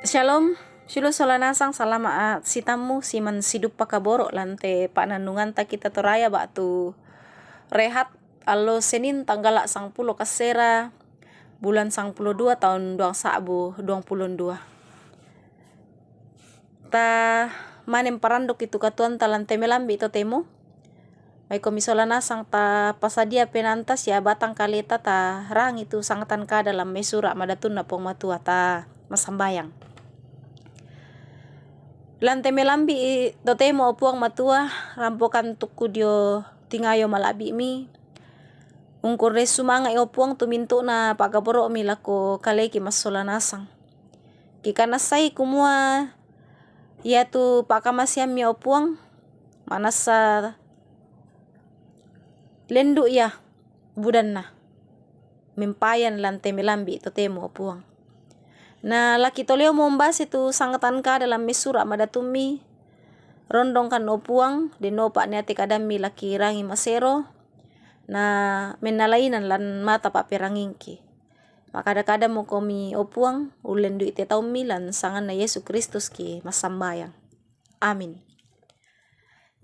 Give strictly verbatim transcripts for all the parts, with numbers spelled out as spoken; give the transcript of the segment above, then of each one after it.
Shalom, sulu sola nasang, salama' sitammu siman siduppa kaboro' lan te pa'nannunganta kita toraya ba'tu rehat allo Senin tanggala' sangpulo kassera bulan sangpulo dua taun duang sa'bu duang pulo dua. Ta manen parandukki tu katuoanta lan te melambi' totemo. Maikomi sola nasang ta pasadia penaanta sia batang kaleta ta rangi tu sangatan kada lan mai Sura' Madatunna Puang Matua ta massambayang. Lan te melambi' totemo, o Puang Matua, rampokan tukku dio tingayo mala'bi'mi. Ungkurre sumanga'i, o Puang, tu mintu'na pa'kaboro'mi lako kaleki massola nasang. Kikanassai kumua iatu pa'kamaseammi, o Puang, manassa lendu' ia budanna mempayan lan te melambi' totemo, o Puang. Na laki toleo mumbase tu sangatan kada lan mai Sura' Madatummi, rondongkan, o Puang, dennopa niate kadammi laki rangi masero, na mennalainan lan mata pa'perangingki. Makkada-kada mukomi, o Puang, ullendu'i te taummi, lan sanganna Yesu Kristus ki massambayang. Amin.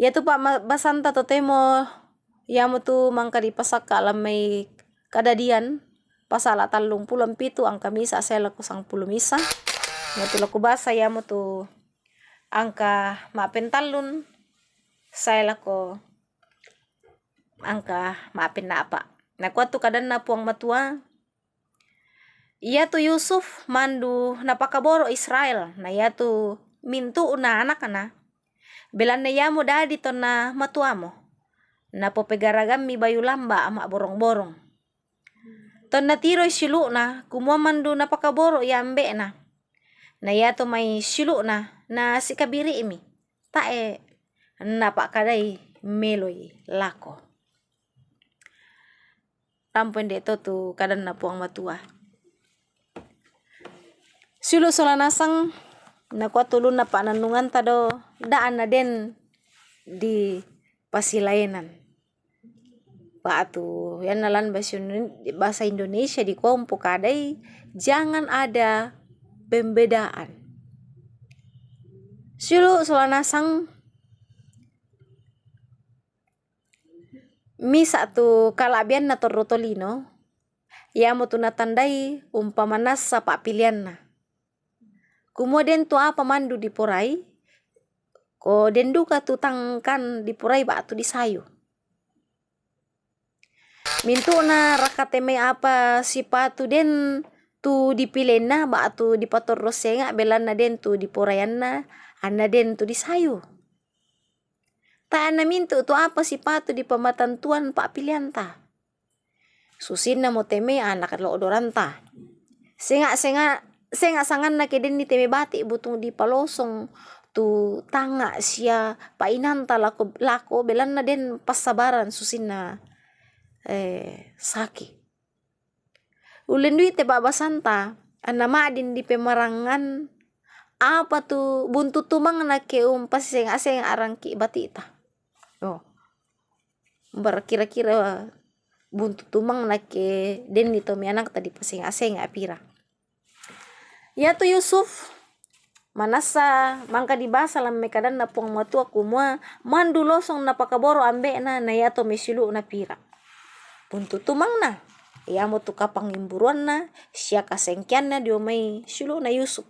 Iatu pa'basanta totemo iamotu mangka dipasakka' lan mai Kadadian, pasala' tallung pulo pitu angka misa' sae lako sangpulo misa'. Iatu lako basa iamotu angka ma'pentallun sae lako angka ma'penna'pa'. Nakua tu kadanNa Puang Matua, iatu Yusuf mandu napakaboro' Israel, na iatu mintu'na anakna, belanna iamo dadi tonna matuamo, napopegaragammi bayu lamba' ma'borong-borong. Tonna tiroi siulu'na, kumua mandu napakaboro' ia ambe'na, na iatu mai siulu'na nasikabiri'mi, tae' napa'kadai meloi lako. Rampo inde to tu kadanNa Puang Matua. Siulu' sola nasang, nakua tu ulunna pa'nannunganta do, da' anna den dipasilaenan. Ba'tu ianna lan bahasa Indo-, bahasa Indonesia dikua umpokadai, jangan ada pembedaan. Siulu' sola nasang, misa' tu kala'bianna torro tolino, iamotu natandai umpamanassa pa'pilianna. Kumua den tu apa mandu diporai, ko den duka tu tangkan diporai ba'tu disayu. Mintu'na rakka te mai apa sipatu den tu dipilenna ba'tu dipatorro senga', belanna den tu diporaianna, anna den tu disayu. Tae' anna mintu' tu apa sipatu dipamatantuan pa'pilianta. Susinnamo te mai ana' lo'doranta. Senga', senga', senga' sanganna ke denni te mai bati' butung dipalosong tu tangnga' sia pa'inanta lako, lako, belanna den passabaran susinna, eh, saki. Ullendu'i te pa'basanta, anna ma'din dipemarangngan apa tu buntu tumangna ke umpasisenga'-senga' rangki' bati'ta. Oh. Bara kira-kira buntu tumangna ke denni to mai anakta dipasenga'-senga' pira. Iatu Yusuf manassa mangka dibasa lan mai kadanNa Puang Matua kumua mandu losong napakaboro' ambe'na na iato mai siulu'na pira. Buntu tumangna, iamotu kapangimburuanna sia kasengkeanna dio mai siulu'na Yusuf.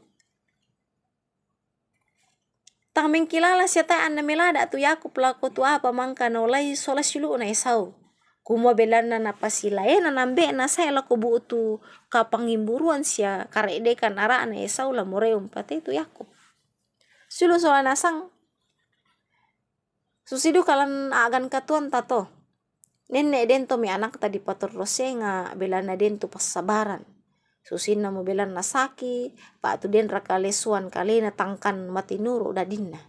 Tang mengkilala sia tae' anna melada' tu Yakub lako tu apa mangka naolai sola siulu'na Esau. Kumua belanna napasilaenan ambe'na sae lako bu'tu kapangimburuan sia kare'dekan ara'na Esau la morai umpatei tu Yakub. Siulu' sola nasang, susi duka lan a'gan katuoanta to. Nenne' den to mai anakta dipatorro senga', belanna den tu passabaran. Susinnamo belanna saki, ba'tu den raka lesoan kalena tangkan matinuru' dadinna.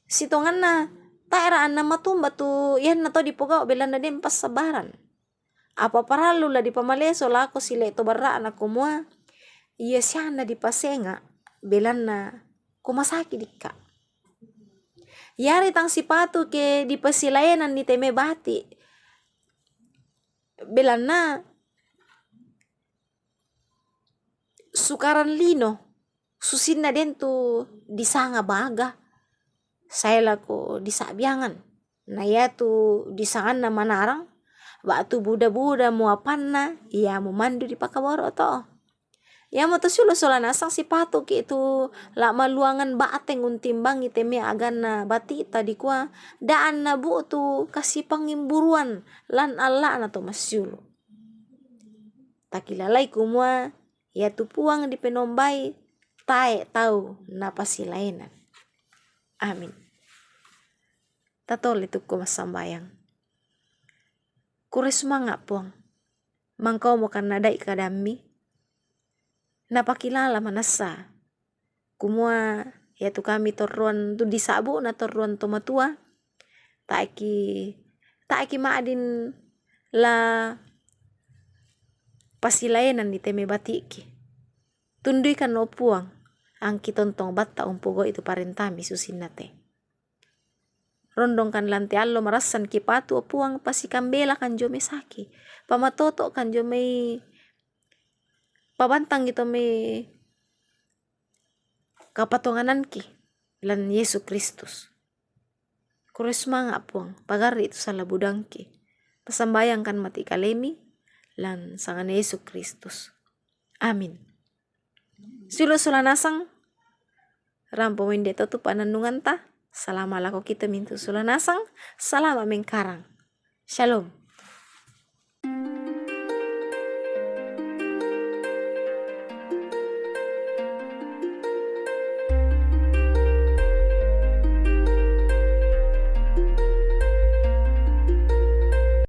Sitonganna, tae'ra anna matumba tu ianna to dipogau' belanna den passabaran. Apa parallu la dipamaleso lako sile' to barra'na kumua, ia sianna dipasenga', belanna ko masaki dikka'. Iari tang sipatu ke dipasilaenanni te mai bati', belanna sukaran lino, susinna den tu disanga baga, sae lako disa'biangan. Na iatu disanganna manarang, ba'tu buda-buda muapanna, iamo mandu dipakaboro to. Iamo to siulu sola nasang sipatuki tu la maluangan ba'teng untimbangi te me aganna bati'ta dikua, da'an na bu'tu kasipangimburuan lan alla'na to massiulu. Takilalai kumua iatu Puang dipenombai tae tau napasilaenan. Amin. Tatole tukku massambayang. Kure sumanga' Puang, mangkaumo kannadai kadammi, napakilala manassa kumua iatu kami torroan tu disa'bu'na torroan to matua, taeki, taeki ma'din la pasilaenan di te me bati'ki. Tunduikan o Puang, angki tontong batta umpogau'i tu parentami susinna te. Rondongkan lan te allo marassan kipatu o Puang, pasikambelakan jomai saki, pamatoto'kan jomai, pabantangi to mai kapatongananki lan Yesu Kristus. Kure sumanga' Puang, pagarri' tu sala budangki. Pasambayangkan mati kalemi lan sanganna Yesu Kristus. Amin. Siulu sola nasang, rampo mende to tu panannunganta. Salama' lako kita mintu' sola nasang, salama' mengkarang. Shalom.